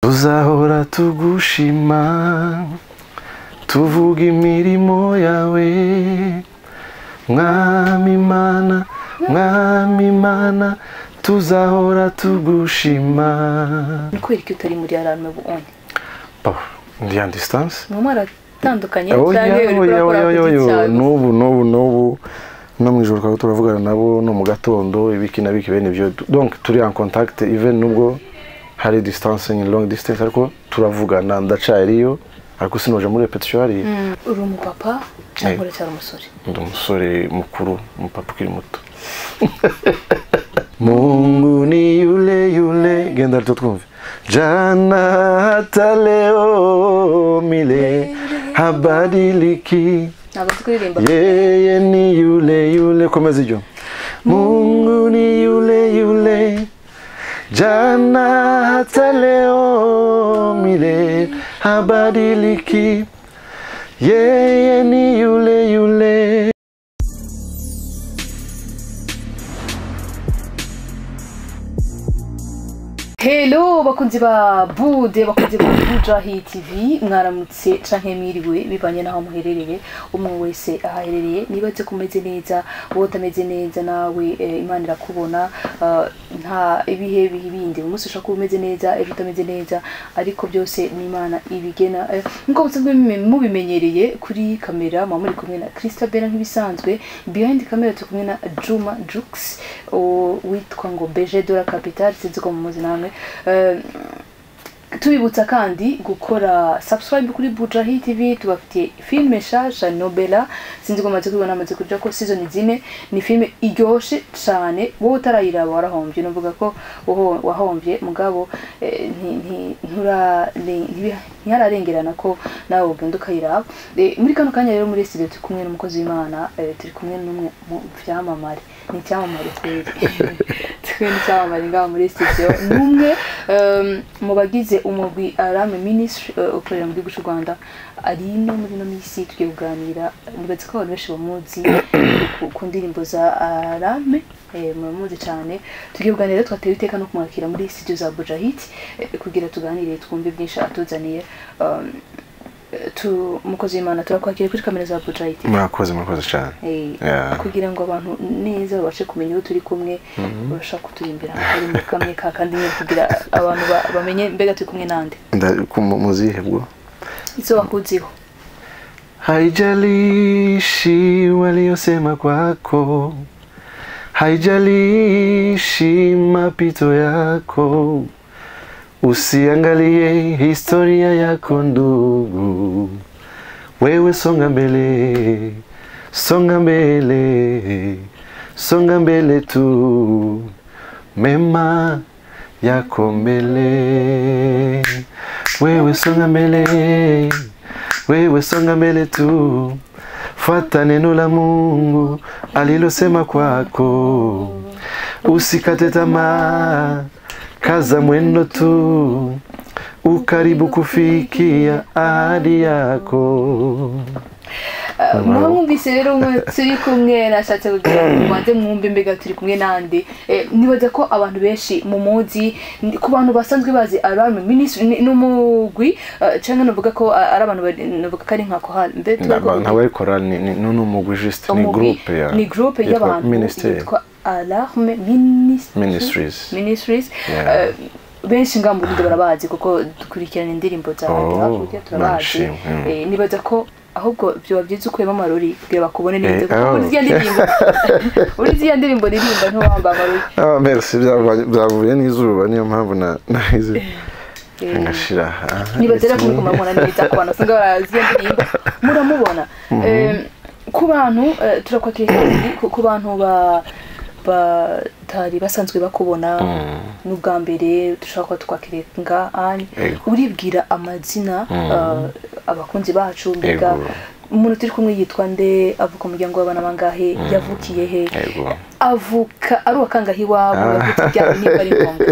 Tuzahora tugushima tuvuga imirimo yawe Mwami Imana, Mwami Imana, tuzahora tugushima. Ni kubera iki utari muri Alarme ubu? Ndi en distance. Mwaratandukanye cyane uri kurakora ku giti cyawe? N'ubu no mu ijoro twaba turavugana nabo no mu gatondo ibiki na biki bene ibyo, donc turi en contact even nubwo hari distance, ni long distance, ariko turavugana, ndacariyo, ariko sinoje muri répétition hariya. Uri umupapa cyangwa uracyari umusore? Ndi umusore mukuru, umupapa ukiri muto. Mungu ni yule yule, genda twumve. Jana hata leo mile habadiliki. Yeye ni yule yule, komeza ibyo. Mungu ni yule yule, jana hata leo mile habadiliki. Yeye ni yule yule. Hello bakunzi ba Bude, bakunzi ba Bujahi TV, mwaramutse canke mwiriwe bivanye naho muherereye, umwe wese ahaherereye. Nibaze kumeze neza, wowe utameze neza nawe Imana irakubona. Nta ibihe bindi, umunsi ushaka kuba umeze neza, ejo utameze neza, ariko byose ni Imana ibigena. Nkuko musanzwe mubimenyereye kuri kamera muba muri kumwe na Christabella nk'ibisanzwe, behind camera turi kumwe na Juma Jux witwa ngo BG de la Capitale, sinzi ko mumuzi namwe. Tubibutsa kandi gukora subscribe kuri Bujahi TV, tubafitiye filme nshasha Nobela, sinzi ko maze kubibona, amaze kuja ko season 4, ni filme iryoshe cane, wowe utarayiraba warahombye, nuvuga ko wahombye mugabo ntihararengerana ko nawe ugenda ukayiraba. Muri kano kanya rero muri studio turi kumwe n'umukozi w'Imana, turi kumwe n'umwe mu vyamamare, ni icyamamare twebwe, turi n'icyamamare ngaho muri studio, n'umwe mu bagize umugwi Alarme Ministry ukorera mu gihugu cy'u Rwanda, ari no muri no misi tugiye kuganira. Nibaze ko abantu benshi bamuzi ku ndirimbo za Alarme, muramuzi cyane. Tugiye kuganira, twatewe iteka no kumwakira muri studio za Bujahit kugira tuganire twumve byinshi atuzaniye. Umukozi w'Imana, turakwakira kuri kamera za Bujahit. Murakoze, murakoze cyane. Kugira ngo abantu neza babashe kumenya uwo turi kumwe, babasha kuturimbira ari mu kamwe ka kandi nyine kugira abantu bamenye mbega turi kumwe nande. Muzihe bwo? Izo bakuziho. Haijalishi waliosema kwako, haijalishi mapito yako, usiangalie historia yako ndugu, wewe songa mbele, songa mbele, songa mbele tu, mema yako mbele, wewe songa mbele, wewe songa mbele tu, fuata neno la Mungu alilosema kwako, usikate tamaa, kaza mwendo tu, ukaribu kufikia ahadi yako. Mwumvise rero turi kumwe, nashatse kugira ngo mubanze mwumve mbega turi kumwe nande. Nibaza ko abantu benshi mumuzi, ku bantu basanzwe bazi Alarme Ministry n'umugwi, canke novuga ko ari abantu novuga ko ari nka kohal mbe ntabwo ari chorale, ni n'umugwi juste, ni groupe ya ni groupe y'abantu yitwa Alarme Ministries. Benshi nga mu Burundi barabazi kuko dukurikirana indirimbo za hakurya, turabazi. Nibaza ko ahubwo byoba byiza ukuyemo amarori kugira bakubone neza, kuko uri ziriya ndirimbo ririmba ntiwamba amarori. Merci, byavuye n'izuba niyo mpamvu nahize ngashira. Nibaza rero ko murabona neza ku bantu usanga barazi ndirimbo muramubona. Ku bantu turakwakira ku bantu batari basanzwe bakubona n'ubwa mbere dushaka ko twakiriye nga uribwira amazina abakunzi bacu, mbega umuntu turi kumwe yitwa nde, avuka umuryango w'abana bangahe, yavukiye he, avuka ari uwakangahe iwabo, yavutse ryari niba ari ngombwa?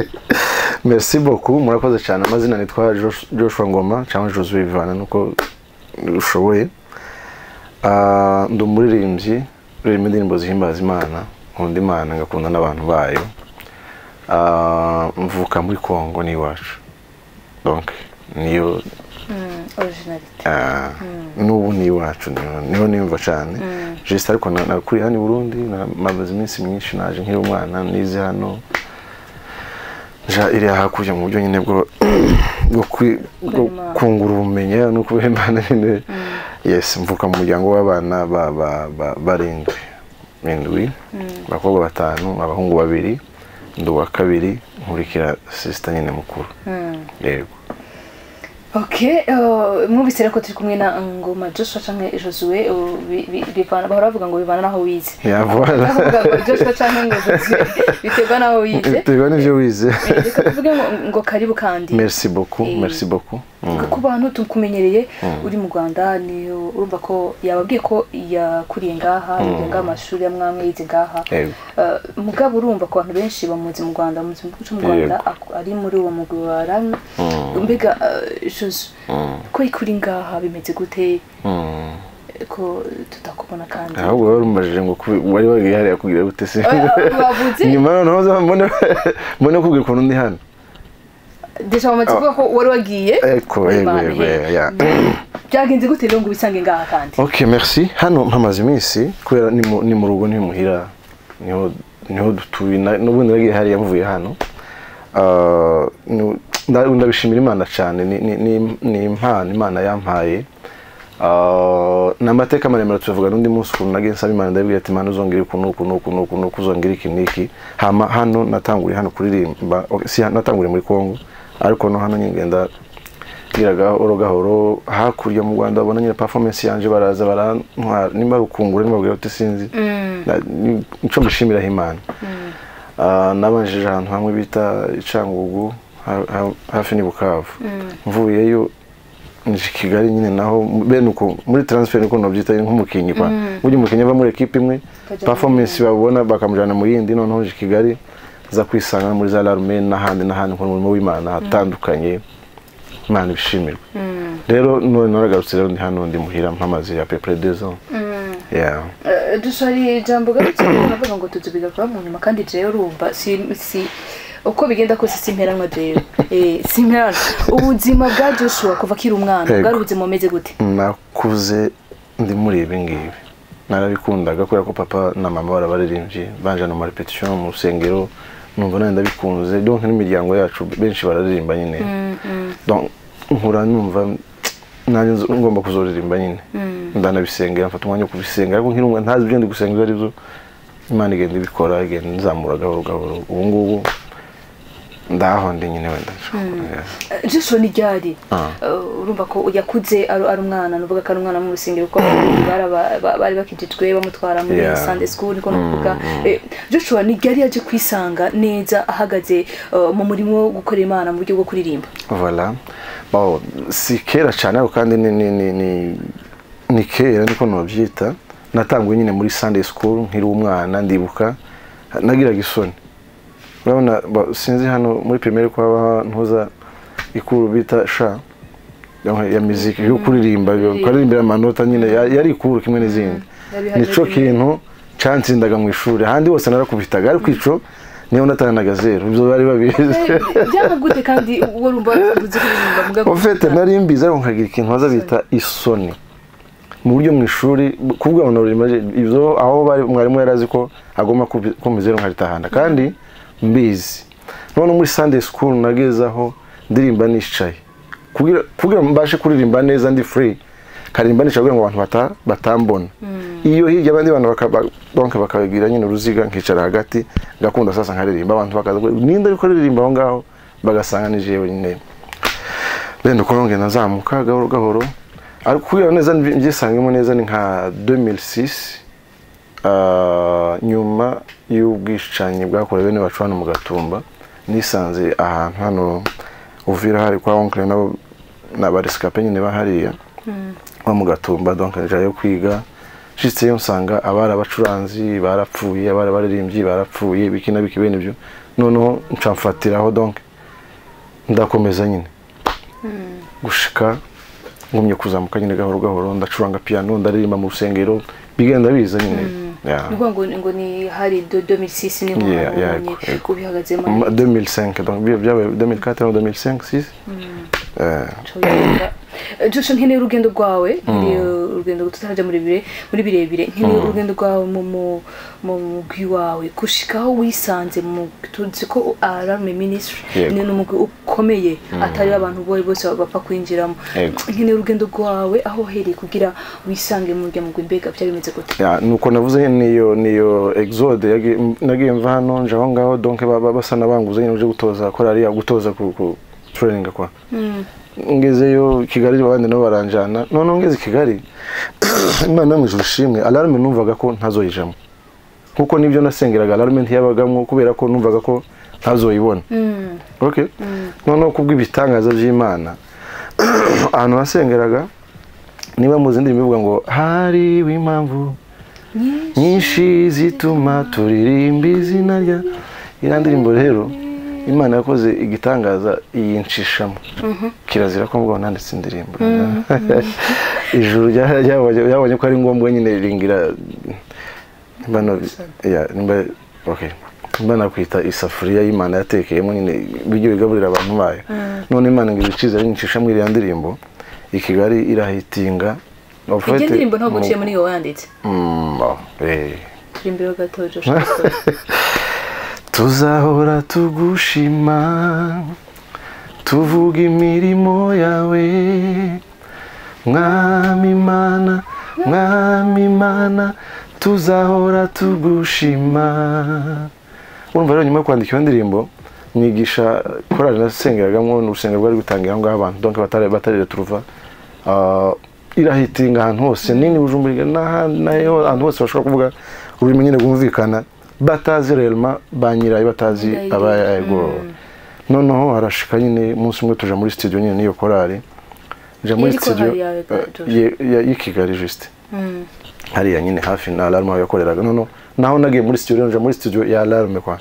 Merci beaucoup, murakoze cyane. Amazina nitwa Joshua Ngoma cyangwa Josué Ivana nuko ushoboye. Ndi umuririmbyi uririmba indirimbo zihimbaza Imana, nkunda Imana ngakunda n'abantu bayo. Mvuka muri Kongo ni iwacu. Donc niyo originalité. N'ubu ni iwacu, niho niyumva cyane. Juste ariko nakuriye hano i Burundi, namaze iminsi myinshi, naje nkiri umwana, nize hano, nja iriya hakurya mu buryo nyine bwo kungura ubumenyi no kubaha Imana nyine. Yes, mvuka mu muryango w'abana barindwi, abakobwa 5, abahungu 2, ndi uwa kabiri, nkurikira sister nyine mukuru. Yego. Okay, mwumvise rero ko turi kumwe na Ngoma Joshua canke Josue, bivana, bahora bavuga ngo bivana naho wize. Voilà. Ngo Joshua canke ngo Josue biterwa naho wize. Biterwa n'ivyo wize. Reka tuvuge ngo karibu kandi. Merci beaucoup, merci beaucoup. Ku bantu tukumenyereye uri mu Rwanda, ni urumva ko yababwiye ko yakuriye ngaha, yiga ngaha amashuri ya mwamwe, yize ngaha. Mugabo urumva ko abantu benshi bamuzi mu Rwanda, bamuzi mu Rwanda ari muri uwo mugwi wa Rami. Mbega Josue, ko ikuri ngaha bimeze gute ko tutakubona kandi? Ahubwo wari umbajije ngo wari wagiye hariya kugira gute se? Nyuma noneho mbone kubwira ukuntu ndi hano. Deja wamaze kuvuga ko wari wagiye. Eko, yego, ya. Byagenze gute rero ngo ubisange ngaha kandi? Okay, merci. Hano mpamaze iminsi kubera ni mu rugo, ni muhira, niho dutuye, n'ubundi nagiye hariya mvuye hano. Ndabishimira Imana cyane, ni impano Imana yampaye. N'amateka maremare tuvuga n'undi munsi ukuntu nagiye nsaba Imana, ndabibwira ati Imana uzongera ukuntu ukuntu ukuntu ukuntu uzongera iki n'iki. Hama hano natanguriye hano kuririmba, si natanguriye muri Kongo, ariko no hano ngenda ngira gahoro gahoro. Hakurya mu Rwanda babona nyine performance yanje, baraza barantwara, nimba rukungura nimba uti sinzi, nico mbishimira Imana. Nabanjije ahantu hamwe bita Icangugu, hafi ni Bukavu. Mvuyeyo nje Kigali nyine, naho bene uko muri transfer niko nobyita nk'umukinyi kwa burya umukinyi ava muri equipe imwe, performance babona bakamujana mu yindi. Noneho nje Kigali za kwisanga muri za Larme n'ahandi n'ahandi, nkora umurimo w'Imana hatandukanye, Imana ibishimirwe. Rero none naragarutse rero ndi hano, ndi muhira mpamaze ya peu près 2 ans. Yeah. Dushari jambo garutse navuga ngo tuzubiga kwa mu nyuma, kandi jewe urumva si uko bigenda kose simperanwa jewe. Simperanwa. Ubuzima bwa Joshua kuva akiri umwana bwari ubuzima bumeze gute? Nakuze ndi muri ibi ngibi, narabikundaga kubera ko papa na mama barabaririmbye, banjana mu repetition mu rusengero, numva nari ndabikunze. Donc n'imiryango yacu benshi bararirimba nyine. Donc nkura numva nanjye ngomba kuzoririmba nyine. Ndanabisengera, mfata umwanya wo kubisenga, ariko nkiri umwana ntazi ibyo ndi gusenga ibyo ari byo. Imana igenda ibikora, igenda inzamura gahoro gahoro. Ubu ngubu ndaho ndi nyine wenda. Joshua ni ryari urumva ko yakuze ari umwana, nuvuga ko ari umwana mu rusengero kuko bari bakijijwe bamutwara muri Sunday school, niko nuvuga. Joshua ni ryari yaje kwisanga neza ahagaze mu murimo wo gukorera Imana mu buryo bwo kuririmba? Voilà. Bon, si kera cyane ariko kandi ni kera niko nobyita. Natanguye nyine muri Sunday school nkiri umwana, ndibuka nagiraga isoni. Urabona sinzi hano muri primaire ko haba ntuza ikuru bita sha ya music yo kuririmba, kuririmbira amanota nyine yari ikuru kimwe n'izindi. Nico kintu cantsindaga mu ishuri, ahandi hose narakubitaga, ariko ico niyo natanaga zero, ibyo bari babizi. Byanga gute kandi urumva uzi kuririmba mugabo? En fait nari mbizi, ariko nkagira ikintu baza bita isoni. Mu buryo mu ishuri kuvuga ngo ibyo aho bari mwarimu yarazi ko agomba kumizero nkaritahana kandi mbizi. None muri Sunday school nagezaho ndirimba nicaye, kugira mbashe kuririmba neza ndi free, karimba nicaye kugira ngo abantu batambona. Iyo hirya abandi bantu donc bakabigira nyine uruziga, nkicara hagati ngakunda sasa nkaririmba, abantu bakaza ninde ariko aririmba aho ngaho, bagasanga ni jewe nyine. Bene uko ngenda nazamuka gahoro gahoro, ariko kugira neza mbyisangemo neza ni nka 2006, nyuma y'ubwicanyi bwakorewe bene bacu hano mu Gatumba. Nisanze ahantu hano Uvira hari kwa oncle nabo n'abarescapé nyine bahariya wa mu Gatumba, donc njayo kwiga. Nshitseyo nsanga abari abacuranzi barapfuye, abari abaririmbyi barapfuye, biki na biki bene byo. Noneho nca mfatiraho, donc ndakomeza nyine gushika ngumye kuzamuka nyine gahoro gahoro, ndacuranga piano, ndaririmba mu rusengero, bigenda biza nyine. Nuko ngo ni hari 2006 ni mu ubihagazemo 2005, donc byabaye 2004 ou 2005 6. Joshua, nkeneye urugendo rwawe, nkeneye urugendo tutaraja muri birebire, nkeneye urugendo rwawe mu mugwi wawe gushikaho wisanze mu tuzi ko Alarme Ministry ni umugwi ukomeye atari abantu bose bapfa kwinjiramo. Nkeneye urugendo rwawe aho wahereye kugira wisange mu mugwi, mbega byari bimeze gute? Nuko navuze niyo exode nagiye mva hano nje aho ngaho, donc basa nabanguze nyine uje gutoza korali ya gutoza ku training kwa ngezeyo Kigali abandi nabo baranjana. None ngeze Kigali Imana mu ijuru ishimwe, Alarme numvaga ko ntazoyijamo kuko nibyo nasengeraga Alarme ntiyabagamwo kubera ko numvaga ko ntazoyibona. Okay. None kubw'ibitangaza by'Imana ahantu nasengeraga niba muzi ndimi bivuga ngo hari impamvu nyinshi zituma turirimba izina rya iriya ndirimbo. Rero Imana yakoze igitangaza iyinshishamo. Kirazira ko mvuga nanditse indirimbo. Ijuru ryabonye ko ari ngombwa nyine ringira nimba nakwita isafuriya y'Imana yatekeyemo nyine ibiryo bigaburira abantu bayo. None Imana ngo ibicize yincishamo iriya ndirimbo i Kigali irahitinga. Iyo ndirimbo ntabwo uciye muri iyo wanditse. Turi imbere gato Joshua. Tuzahora tugushima tuvuga imirimo yawe, Mwami Imana, Mwami Imana, tuzahora tugushima. Urumva rero nyuma yo kwandika iyo ndirimbo nyigisha korali nasengeragamo n'urusengero rwari gutangira aho ngaho abantu donc batari turuva irahitinga ahantu hose nini Bujumbura n'ahantu ahantu hose bashobora kuvuga ururimi nyine rwumvikana batazi réellement banyirayo batazi abayego. Noneho harashika nyine umunsi umwe tuja muri studio nyine niyo korali nja muri studio ya Kigali juste hariya nyine hafi na Alarme aho yakoreraga. Noneho naho nagiye muri studio nja muri studio ya Alarme kwa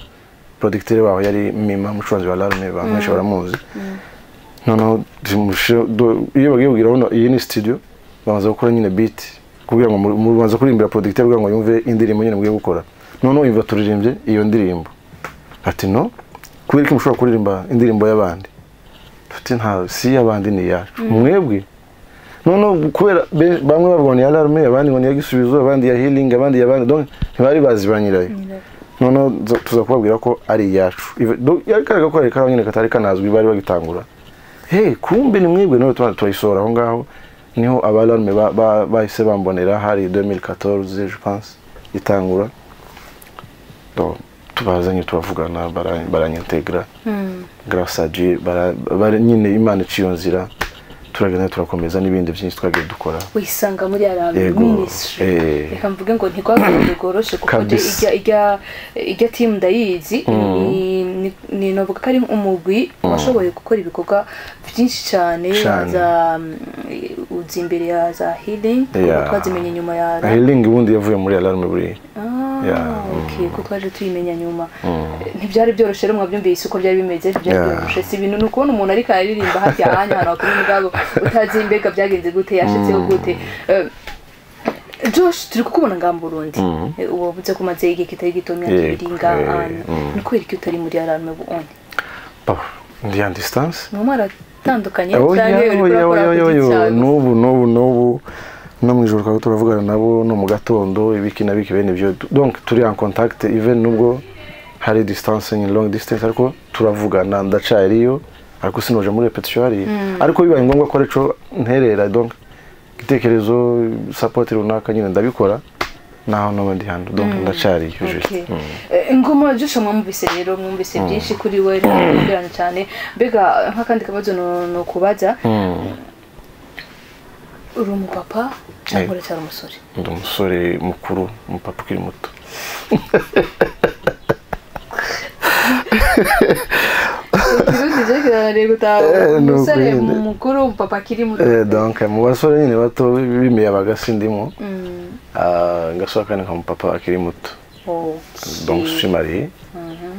producteur waho yari Mima mucuranzi wa Alarme benshi baramuzi. Noneho iyo bagiye kugira ngo iyi ni studio babanza gukora nyine beat kugira ngo mubanza kuririmbira producteur kugira ngo yumve indirimbo nyine mugiye gukora. Noneho imva turirimbye iyo ndirimbo ati no kubera ko mushobora kuririmba indirimbo y'abandi, tuti nta si y'abandi ni yacu mwebwe. Noneho kubera bamwe bavuga ni Alarme, abandi ngo ni Gisubizo, abandi ya Healing, abandi y'abandi, donc ntibari bazi banyirayo. Noneho tuza kubabwira ko ari iyacu. Yakaraga ko ari nyine katari kanazwi bari bagitangura. Hey, kumbe ni mwebwe. None tubayisohora aho ngaho niho Alarme bahise bambonera hari 2014 je pense itangura. Donc tubazanye turavugana baranyetegra grâce à Dieu nyine Imana iciye nzira turagenda turakomeza n'ibindi byinshi twagiye dukora. Wisanga muri Alarme Ministry. Reka mvuge ngo ntigwaga goroshe kuko ijya team ndayizi ni novuga ko ari umugwi washoboye gukora ibikorwa byinshi cyane za uzi imbere ya za Healing twazimenye nyuma ya Healing ubundi yavuye muri Alarme buri. Okay, ko twaje tuyimenya nyuma. Ntibyari byoroshye rero mwabyumvise uko byari bimeze, byari byoroshye si ibintu ni ukubona umuntu ariko aririmba hafi ahanya hano kuri mugabo utazi imbega byagenze gute yashitseho gute. Josh turi kukubona nga mu Burundi ubu kumaze igihe kitari gito myaka ibiri ngaha ni kubera iki utari muri Alarme ubundi? Ndi en distance. Mwaratandukanye cyane uri kurakora n'ubu no mu ijoro turavugana nabo no mu gatondo ibiki na biki bene ibyo, donc turi en contact even nubwo hari distance ni long distance ariko turavugana ndacariyo ariko sinoje muri repetition hari ariko bibaye ngombwa ko arico nterera donc igitekerezo support runaka nyine ndabikora naho n'abandi hano donc ndacariyo juste. Ingoma Joshua mwumvise rero mwumvise byinshi kuri we n'ubwirana cyane mbega nk'akandi kabazo no kubaza uri umupapa cyangwa uracyari umusore? Ndi umusore mukuru, umupapa ukiri muto. Umusore mukuru, umupapa akiri muto. Donc mu basore nyine bato b'imiyabaga sindimo. Ngasura kandi nka umupapa akiri muto. Donc je suis marié.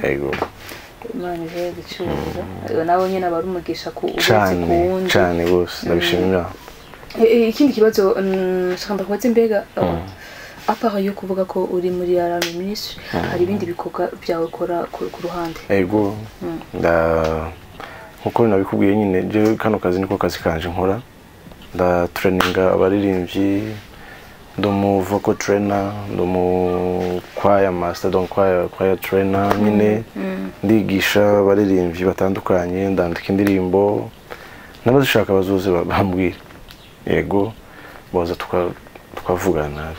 Ego. Imana ihe gucuruza. Nawe nyine aba ari umugisha ku uretse ku wundi. Cyane gose ndabishimira. Ikindi kibazo nshaka kubaza mbega apart yo kuvuga ko uri muri Alarme Ministry hari ibindi bikorwa byawe ukora ku ruhande? Ego. Nkuko nabikubwiye nyine, jewe kano kazi niko kazi kanje nkora. Nda traininga abaririmbyi, ndi umu vocal trainer, ndi umu choir master, donc choir trainer nyine. Ndigisha abaririmbyi batandukanye, ndandika indirimbo, n'abazishaka bazuze bambwire. Yego, boza tukavugana.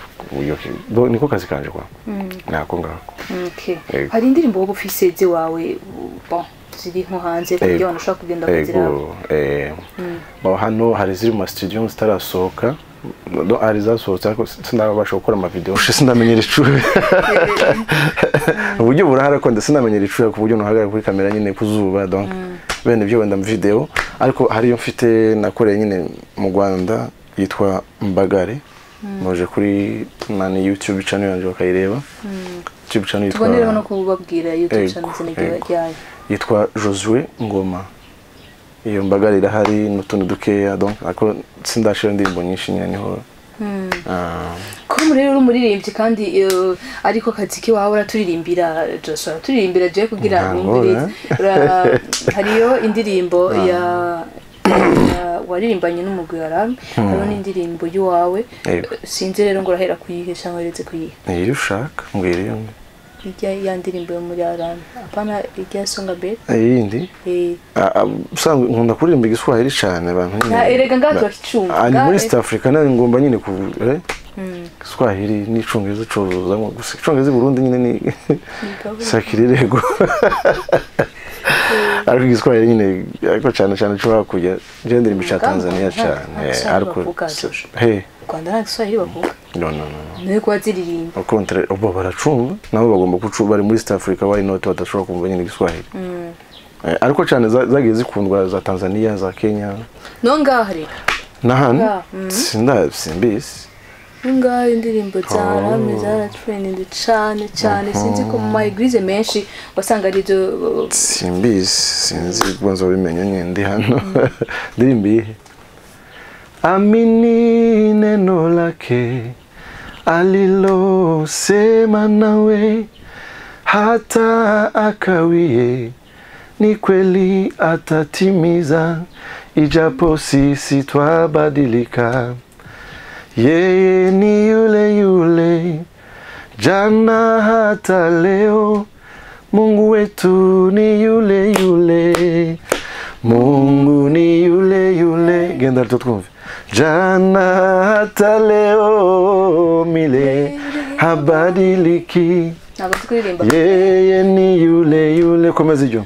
Niko kazi kanje kwa nako ngako. Okay. Yego. Hari indirimbo woba ufise ziwawe, bon, ziri nko hanze ku buryo abantu ushobora kugenda kuziraba? Ego, bo hano hari ziri mu studio zitarasohoka. No, hari zasohotse ariko sinabasha gukora ama video, sinamenyera icuya. Uburyo burahari ariko sinamenyera icuya ku buryo nohagarara kuri kamera nyine ku zuba, donc bene ibyo wenda mu video. Ariko hariyo mfite nakoreye nyine mu Rwanda yitwa Mbagare, muje kuri nani YouTube channel yanjye bakayireba. YouTube channel yitwa Tubonereho no kubabwira YouTube Ego, channel izina ego. ryayo. Yitwa Josue Ngoma. Iyo Mbagare irahari n'utundi dukeya, donc ariko sindashira indirimbo nyinshi nyine niho. Ko rero uri umuririmbyi kandi ariko kazi kiwawe, uraturirimbira Joshua, uraturirimbira je kugira Nta wumvirize. ngorane. Hariyo indirimbo ya waririmbanye n'umugwi wa Rami, hariho n'indirimbo y'uwawe. Yego. Sinzi rero ngo urahera kuyihe cyangwa uretse kuyihe. Iyo ushaka mbwira iyo. Ijya ya ndirimbo yo muri Arame, apana ijya Songa Mbele. Iyindi? Eh. Usanzwe nkunda kuririmba igiswahili cyane, abantu nyine. Na erega ngaha turakicumva. Ah, ni muri Ngaha- East Africa nawe ngomba nyine ku Kiswahili n'icongereza cuzuzamo gusa. Icongereza i Burundi nyine ni sakirirego, ariko igiswahili nyine, ariko cyane cyane nshobora kujya je ndirimba ica Mugamba, Tanzania cyane. nta Kiswahili Ariko bavuga, Joshua. He? U Rwanda nta Giswahili bavuga. No, no, no, no. Niwe kuba ziririmba. Au contraire, ubo baracumva, nabo bagomba kucumva. Bari muri East Africa, why not badashobora kumva nyine igiswahili? Ariko cyane zagiye zikundwa za Tanzania, za Kenya. No ngaha reka. Na hano. Ngaha. Sinda simbizi. Ngaha indirimbo za Oh. Arame zaratrendinze cane cane, sinzi ko mu ma église menshi wasanga ari byo. Simbizi, sinzi ubwo nzobimenya nyine ndi hano. Ndirimba iyihe? Amini neno lake alilosema nawe, hata akawie, ni kweli atatimiza, ijapo sisi twabadilika, yeye ni yule yule jana hata leo. Mungu wetu ni yule yule, Mungu ni yule yule. Genda rito twumve. Jana hata leo mile habadiliki. Ntabwo nzi kuririmba. Yeye ni yule yule. Komeza iryo.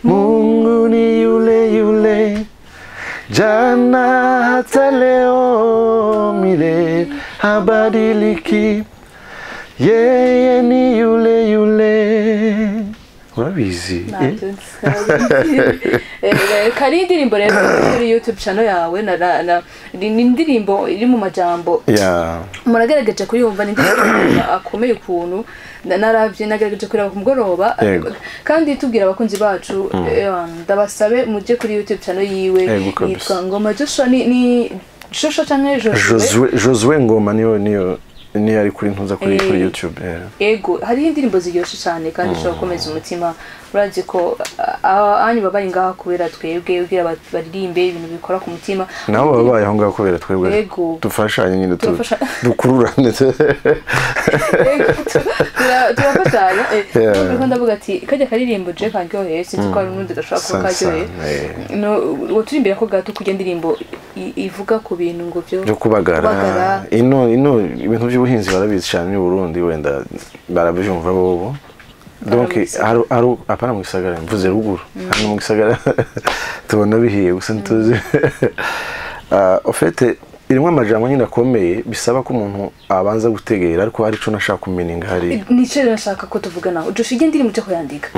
Mungu ni yule yule jana hata leo mile habadiliki, yeye ni yule yule. Urabizi, eh? Ntabyo nzi. Kari indirimbo rero kuri YouTube channel yawe na ni indirimbo iri mu majambo muragaragaje kuyumva, ni indirimbo akomeye ukuntu naravye nagerageje kureba ku mugoroba. Yego. Kandi tubwira abakunzi bacu, ndabasabe muje kuri YouTube channel yiwe. Yego, kabisa. Yitwa Ngoma Joshua, ni Joshua canke Joshua? Josue Ngoma niyo ari kuri ntuza kuri YouTube. Ego, hariho indirimbo ziryoshe cyane kandi zishobora gukomeza umutima. Urazi ko anyu baba bari ngaha kubera twebwe, kugira baririmbe ibintu bikora ku mutima. Nabo baba babaye aho ngaho kubera twebwe. Ego. Dufashanye nyine dukururane. Ego, turafashanya. Yeah. Nuko ndavuga ati kajya karirimbo je karyoheye, sinzi ko hari n'undi gashobora kuba karyoheye. Sana. No uturimbira ko gato kurya indirimbo ivuga ku bintu ngo byo Byo kubagara. Kubagara. Ino ibintu by'ubuhinzi barabizi cyane mu Burundi, wenda barabyumva bobo, donc Barabizi. hari apana mu gisagara, mvuze ruguru. Hano mu gisagara tubona bihiye gusa ntituzi. Au fait irimo amajambo nyine akomeye, bisaba ko umuntu abanza gutegera, ariko hari ico nashaka kumeninga hari. Nico rero nashaka ko tuvugana. Josh, ijya indirimbo ujya kuyandika,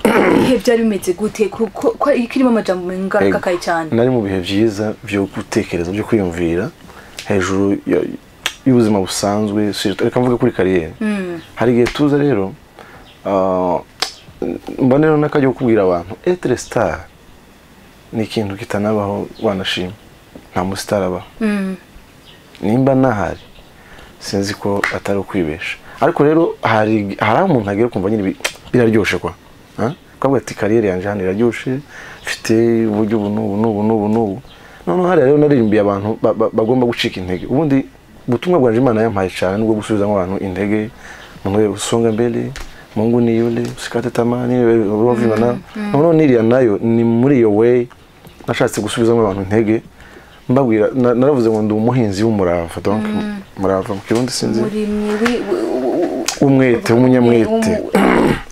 ibihe byari bimeze gute, ko irimo amajambo ngarakakaye cyane? Nari mu bihe byiza byo gutekereza, byo kwiyumvira hejuru y'ubuzima busanzwe, reka mvuge kuri carrière. Hari igihe tuza rero, mbona rero n'akajya kukubwira abantu, être star ni ikintu kitanabaho. Wanashima nta mustar abaho. Nimba nahari sinzi ko atari ukwibesha, ariko rero hari aho umuntu agera kumva nyine biraryoshe kwa. Ukavuga ati carrière yanje hano iraryoshe, mfite uburyo ubu n'ubu n'ubu n'ubu n'ubu. Noneho hariya rero naririmbiye abantu bagomba gucika intege. Ubundi ubutumwa bwanje Imana yampaye cyane nubwo gusubizamo abantu intege, umuntu usonga mbele, Mungu ni yule, usikate tamaa, urumva. Noneho niriya nayo ni muri iyo way nashatse gusubizamo abantu intege, mbabwira naravuze ngo ndi umuhinzi w'umurava. Donc murava mu Kirundi sinzi, Umurimyi umwete, umunyamwete.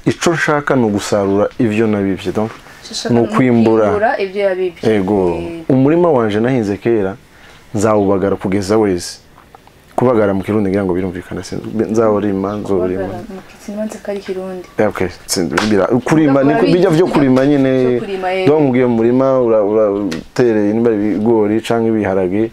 Ico nshaka ni ugusarura ivyo nabivye, donc Ushaka ni ukwimbura ibyo yabibye. Ego, umurima wanje nahinze kera nzawubagara kugeza weze. Kubagara mu Kirundi ngira ngo birumvikana, sinzi, nzawurima, nzorima. Sinibanze ko ari Kirundi. Okay, sinzi, kurima niko bijya vyo kurima nyine. Vyo kurima, yego. Donc ugiye mu murima uratereye nimba ari ibigori canke ibiharage,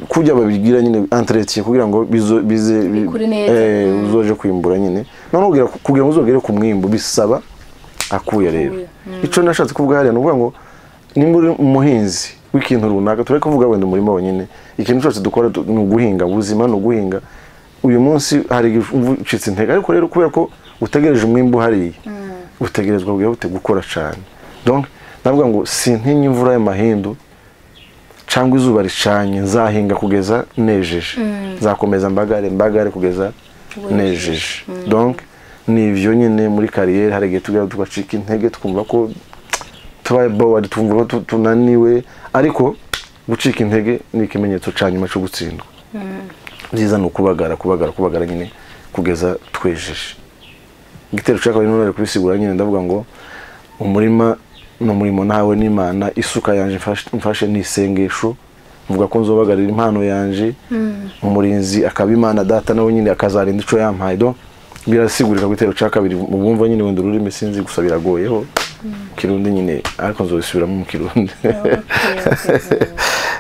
kurya babigira nyine entretien kugira ngo bizo bize Bikure neza. Uzoje kwimbura nyine. None kugira ngo uzogere ku mwimbu bisaba akuya rero. Akuya. Ico nashatse kuvuga hariya ni ukuvuga ngo nimba uri umuhinzi w'ikintu runaka, tureke kuvuga wenda umurima wonyine, ikintu cyose dukora ni uguhinga, ubuzima ni uguhinga. Uyu munsi hari igihe umva ucitse intege, ariko rero kubera ko utegereje umwimbu hariya, utegerezwa kugira ute? Gukora cyane. Donc ndavuga ngo sintinya imvura y'amahindu cyangwa izuba ricanye, nzahinga kugeza nejeje, nzakomeza mbagare mbagare kugeza nejeje. Donc ni ivyo nyine, muri carrière hari igihe tugera tugacika intege, twumva ko tubaye bored, twumva ko tunaniwe, ariko gucika intege ni ikimenyetso cya nyuma cyo gutsindwa. Byiza ni ukubagara, kubagara, kubagara nyine kugeza twejeje. Igitero cya kabiri none kubisigura nyine, ndavuga ngo umurima ni umurimo nawe n'Imana, isuka yanje mfashe ni isengesho, mvuga ko nzobagarira impano yanje, umurinzi akaba Imana data, nawe nyine akazarinda ico yampaye. Donc birasigurika ku gitero cya kabiri mu bumva nyine wenda ururimi sinzi, gusa biragoyeho Kirundi nyine, ariko nzobisubiramo mu Kirundi.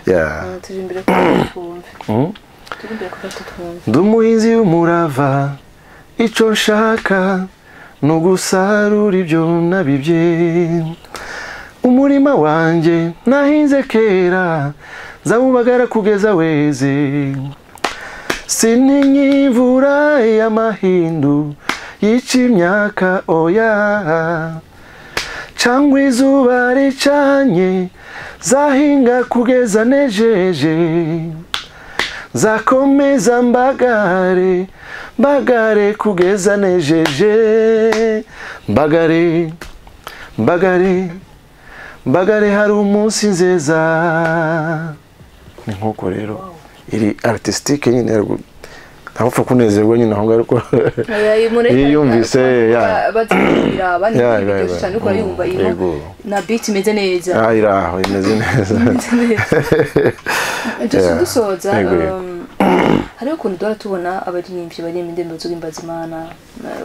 Yeah. Turi imbere ko twumve. Turi imbere ko twumve. Ndi umuhinzi w'umurava, ico nshaka ni ugusarura ibyo nabibye. Umurima wanjye nahinze kera nzawubagara kugeza weze. Sintinya imvura y'amahindu yica imyaka, oya, cyangwa izuba ricanye, zahinga kugeza nejeje. Nzakomeza mbagare mbagare kugeza nejeje, mbagare mbagare mbagare, hari umunsi nzeza. Ni nk'uko rero iri artistique nyine, ntawupfa kunezerwa nyine aho ngaho, ariko iyo yumvise ya Baziraba ni Ya. cyane uko yumva iyo na beat imeze neza. Ah, iri aho imeze neza. Imeze neza. Just dusoza, Yego. Hariho ukuntu duhora tubona abaririmbyi baririmba indirimbo zo guhimbaza Imana,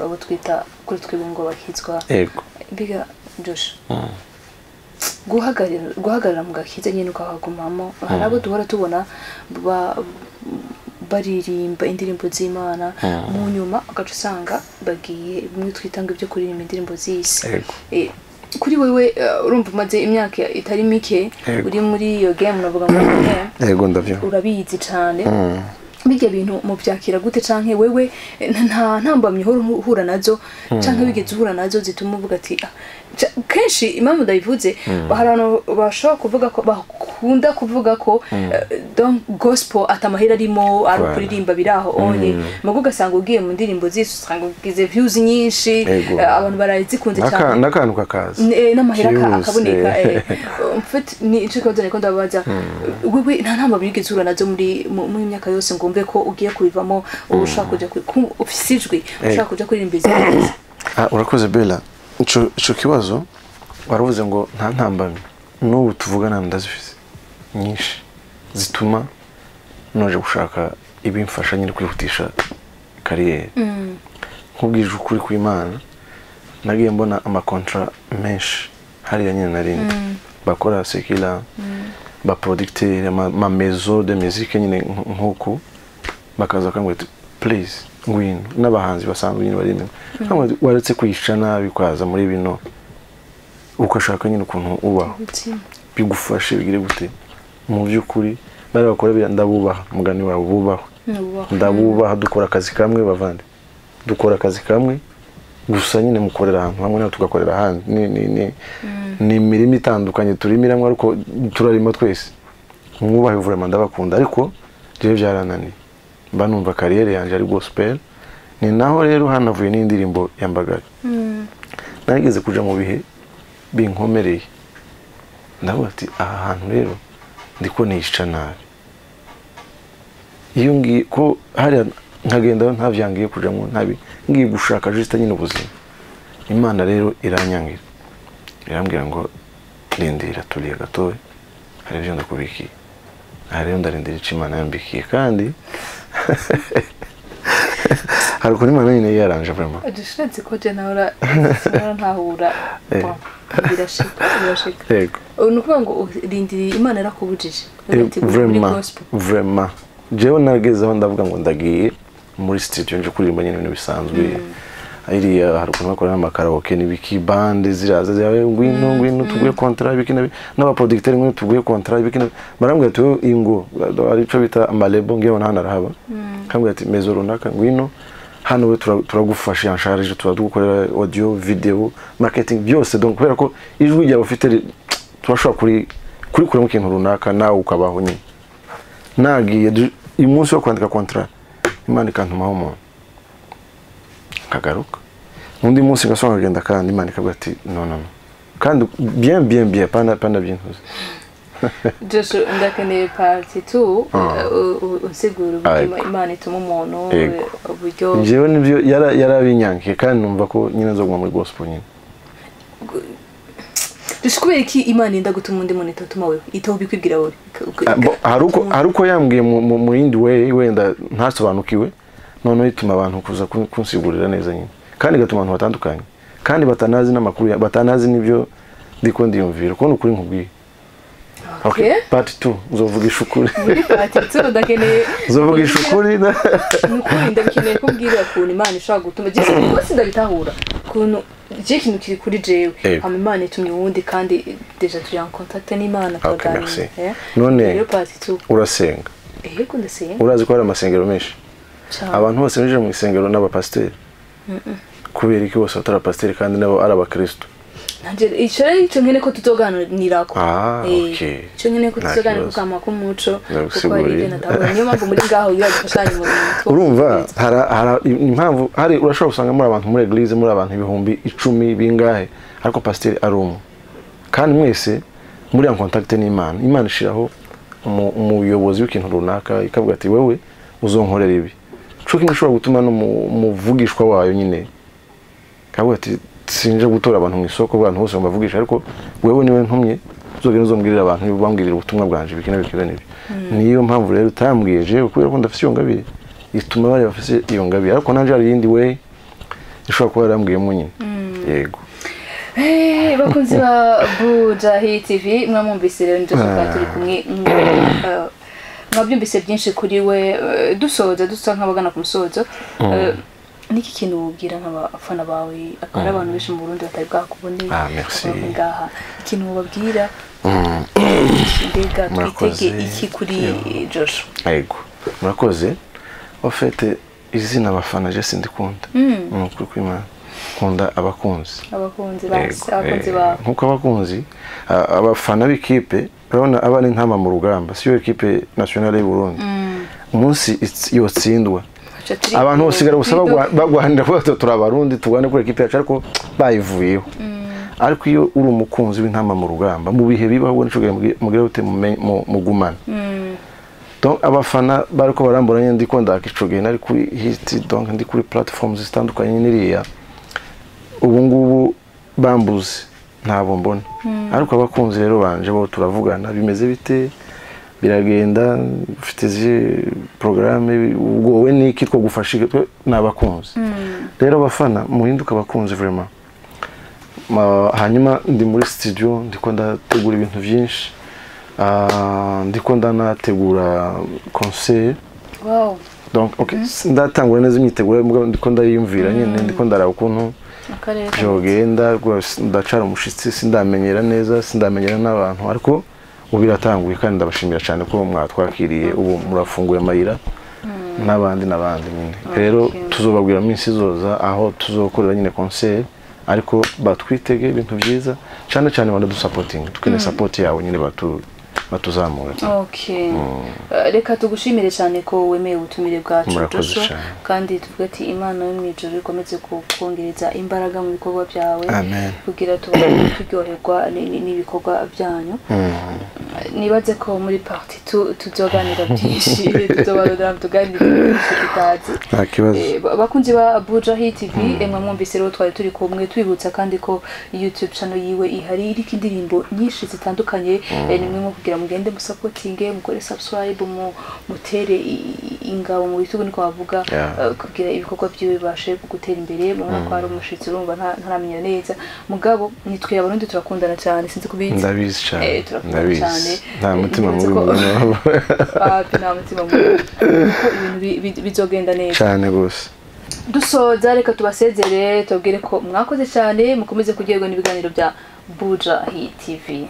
abo twita kuri twebwe ngo bakizwa. Mbega Josh, guhagarara mu gakiza nyine ukahagumamo, hari abo duhora tubona baririmba indirimbo z'Imana, mu nyuma ugaca usanga bagiye bimwe twita ngo ibyo kuririmba indirimbo z'isi. Kuri wewe, urumva umaze imyaka itari mike uri muri iyo game, navuga ngo game, Yego, ndavyo. urabizi cyane. Bijya bintu mubyakira gute, canke wewe nta ntambamyi uhora uhura nazo, canke wigeze uhura nazo zituma uvuga ati "Ah," kenshi impamvu ndabivuze, hari abantu bashobora kuvuga ko bakunda kuvuga ko donc gospel atamahera arimo, ari ukuririmba biraho onye mugo, ugasanga ugiye mu ndirimbo z'isi usanga ugize views nyinshi, abantu barazikunze cyane. N'akantu kakaza n'amahera Byihuse. akaboneka. En fait ni ico kibazo niko ndabaza: wewe nta ntambamyi wigeze uhura nazo muri muri myaka yose ngo wumve ko ugiye kubivamo, ushaka kuja ufise ijwi, ushaka kuja kuririmba izindi? Ah, urakoze Bella. Ico kibazo waravuze ngo nta ntambamyi, n'ubu tuvugana ndazifise nyinshi zituma noje gushaka ibimfasha nyine kwihutisha carrière. Nkubwije ukuri kw'Imana, nagiye mbona amakontra menshi hariya nyine narindi bakora séculaire, ba producteur, ama maison de musique nyine nk'uku, bakaza bakambwira ati please ngwino, n'abahanzi basanzwe nyine bari inyuma. Nkambwira ati, waretse kwica nabi kwaza muri bino, ugashaka nyine ukuntu ubaho bigufashe bigire gute. Mu by'ukuri bari bakora biriya ndabubaha, umugani wawe bubaho, ndabubaha. Dukora akazi kamwe bavandi, dukora akazi kamwe. Gusa nyine mukorera ahantu hamwe natwe tugakorera ahandi, ni imirimo itandukanye turimiramo, ariko turarima twese. Mwubahe vraiment, ndabakunda, ariko jewe byarananiye, mba numva carrière yanjye ari gospel. Ni naho rero hanavuye n'indirimbo ya Mbagari. Narigeze kuja mu bihe binkomereye, ndavuga ati aha hantu rero ndiko nishica nabi, iyo ngiye ko hariya nkagenda ntavyangiye kujamwo, ntabi ngiye gushaka juste nyine ubuzima. Imana rero iranyangira, irambwira ngo rindira turiye gatoya, hari ibyo ndakubikiye. Aha rero ndarindira ico Imana yambikiye, kandi hari ukuntu Imana nyine yaranje vraiment. Dushatse ko je nahora ntahura. Eh. Birashika, birashika. Yego. Ni ukuvuga ngo rindiriye Imana yarakubujije Eh, ati guma muri vraiment gospel. Vraiment jewe nagezeho ndavuga ngo ndagiye muri studio nje kuririmba nyine ibintu bisanzwe. Iriya hari ukuntu bakora n'amakaraoke n'ibiki, bande ziraza zawe, ngwino ngwino tuguhe contrat, ibiki n'abaproducteur, ngwino tuguhe contrat, ibiki barambwira ati wowe ingo ari cyo bita amalebo, ngiye hano arahaba, kambwira ati mezo runaka ngwino hano we turagufasha en charge, turagukorera audio, video, marketing, byose. Donc kubera ko ijwi ryawe ufite turashobora kuri kurikuramo ikintu runaka nawe ukabaho nyine. Nagiye uyu munsi wo kwandika contrat, Imana ikantumaho umuntu, nkagaruka undi munsi ngasonga nkagenda, kandi Imana ikavuga ati no no no, kandi bien bien bien, pana pana byintuze. Joshua, ndakeneye part 2 unsigura uburyo Imana ituma umuntu Yego. uburyo. Njyewe nibyo yarabinyankiye, kandi numva ko nyine nzoguma muri gospel nyine. Joshua, kubera iki Imana yenda gutuma undi muntu itatuma wewe, itaho bikwibwira wowe? Ah, bo, hari uko yambwiye mu yindi way wenda ntasobanukiwe, noneho ituma abantu kuza kunsigurira neza nyine, kandi igatuma abantu batandukanye kandi batanazi n'amakuru batanazi n'ibyo ndiko ndiyumvira kubona ukuri nkubwiye. Okay. Part 2 nzovugisha ukuri. Muri part 2 ndakeneye Nzovugisha ukuri. Ni ukuri ndabikeneye kubwira ukuntu Imana ishobora gutuma je rwose ndabitahura ukuntu je ikintu kiri kuri jewe, Yego. hama Imana itumye uwundi, kandi déjà turi en contact n'Imana, Okay, turaganira. merci. Eh? None Rero part 2. urasenga? Yego, ndasenga. Urazi ko hari amasengero menshi? Cane. Abantu bose binjira mu isengero n'abapasiteri? Kubera iki bose batari abapasiteri kandi nabo ari abakristo? Nanje ico rero ico nkene ko tuzoganirako. Ah, Eh, okay. ico nkene ko Nta tuzoganira kibazo. kukama k'umuco, kuko hari Ndagusiguriye. ibyo natabona, niyo mpamvu muri ngaho iyo dufashanye mu bintu. Urumva hari impamvu, hari urashobora gusanga muri abantu muri église muri abantu 10,000 bingahe, ariko pasiteri ari umwe, kandi mwese muri en contact n'Imana. Imana ishiraho umuyobozi w'ikintu runaka, ikavuga ati wewe uzonkorera ibi. Cyo kimwe ishobora gutuma n'umuvugishwa wayo nyine, kavuga ati sinje gutora abantu mu isoko, abantu bose bavugisha, ariko wewe niwe ntumye, uzogenda uzombwirira abantu, bambwirira ubutumwa bwanje, biki n'ibiki n'ibi. Niyo mpamvu rero utambwiye jewe, kubera ko ndafise iyo ngabire ituma bari bafise iyo ngabire, ariko nanje hari iyindi way ishobora kuba yarambwiyemo nyine. Yego. Hey, bakunzi ba Bujahi TV, mwamwumvise rero nibyo twari turi kumwe, mwabyumvise byinshi kuri we. Dusoza, dusa nk'abagana ku musozo, niki kintu wubwira nk'abafana bawe, akaba ari abantu benshi mu Burundi batari bwakubone Ah, merci. bakaba ngaha, ikintu wababwira, mbega Murakoze. twitege iki kuri Joshua? Yego, murakoze. En fait, izina abafana je sindikunda, ni ukuri kw'Imana, nkunda abakunzi. Abakunzi Yego, basi, abakunzi bawe. Nkuko abakunzi abafana b'ikipe, urabona aba ari intama mu rugamba, siyo ekipe nationale y'u Burundi, umunsi yotsindwa Aca turi abantu basigara gusa kwidoga. bagwanira kuvuga ati turi abarundi, turwane kuri ekipe yacu, ariko bayivuyeho. Ariko iyo uri umukunzi w'intama mu rugamba, mu bihe bibaho nico gihe mugira ute mugumane. Donc abafana bariko barambura nyine, ndiko ndaka ico gihe nari kuri hit, donc ndi kuri platforms zitandukanye n'iriya, ubu ngubu bambuze ntabo mbona. Ariko abakunzi rero banje bo turavugana, bimeze bite, biragenda, ufite izi porogaramu, ubwo wowe niki twagufasha? Twe ni abakunzi. Rero abafana muhinduke abakunzi vraiment. Hanyuma ndi muri studio, ndiko ndategura ibintu byinshi. Ah, ndiko ndanategura concert. Donc okay, ndatangura neza imyiteguro, mugabo ndiko ndayiyumvira nyine, ndiko ndaraba ukuntu Akarere byogenda rwose. Ndacara umushitsi, sindamenyera neza, sindamenyera n'abantu, ariko ubu biratanguye, kandi ndabashimira cyane ko mwatwakiriye, ubu murafunguye amayira. N'abandi n'abandi nyine. Rero tuzobabwira mu minsi izoza aho tuzokorera nyine concert, ariko batwitege ibintu byiza cyane cyane banadusapotinga, dukeneye support yawe nyine batuzamura. Okay. Reka tugushimire cyane ko wemeye ubutumire bwacu, Murakoze Joshua. cyane. Kandi tuvuge ati Imana yo mu ijuru ikomeze kukongereza imbaraga mu bikorwa byawe, Amen. kugira tubashe turyoherwa n'ibikorwa byanyu. Nibaze ko muri partie tuzoganira byinshi, tuzobarondera tuganire byinshi tutazi. Nta kibazo. Bakunzi ba Buja Hit TV, mwamwumvise rero, twari turi kumwe, tubibutsa kandi ko YouTube channel yiwe ihari, iriko indirimbo nyinshi zitandukanye. Ni mwe kugira mugende musapotinge, mukore subscribe, mutere ingabo mu bitugu, niko bavuga, kugira ibikorwa byiwe bibashe gutera imbere. Murabona ko hari umushitsi, urumva ntaramenya neza, mugabo nitwe Abarundi turakundana cyane, sinzi kubizi. Ndabizi cyane. Turakundana Ndabizi. cyane. Nta mutima Nibaze mubi mubona. Papi, nta mutima mubi, kuko ibintu bizogenda neza. Cyane rwose. Dusoza, reka tubasezere, tubabwire ko mwakoze cyane, mukomeze kuryoherwa n'ibiganiro bya Buja Hit TV.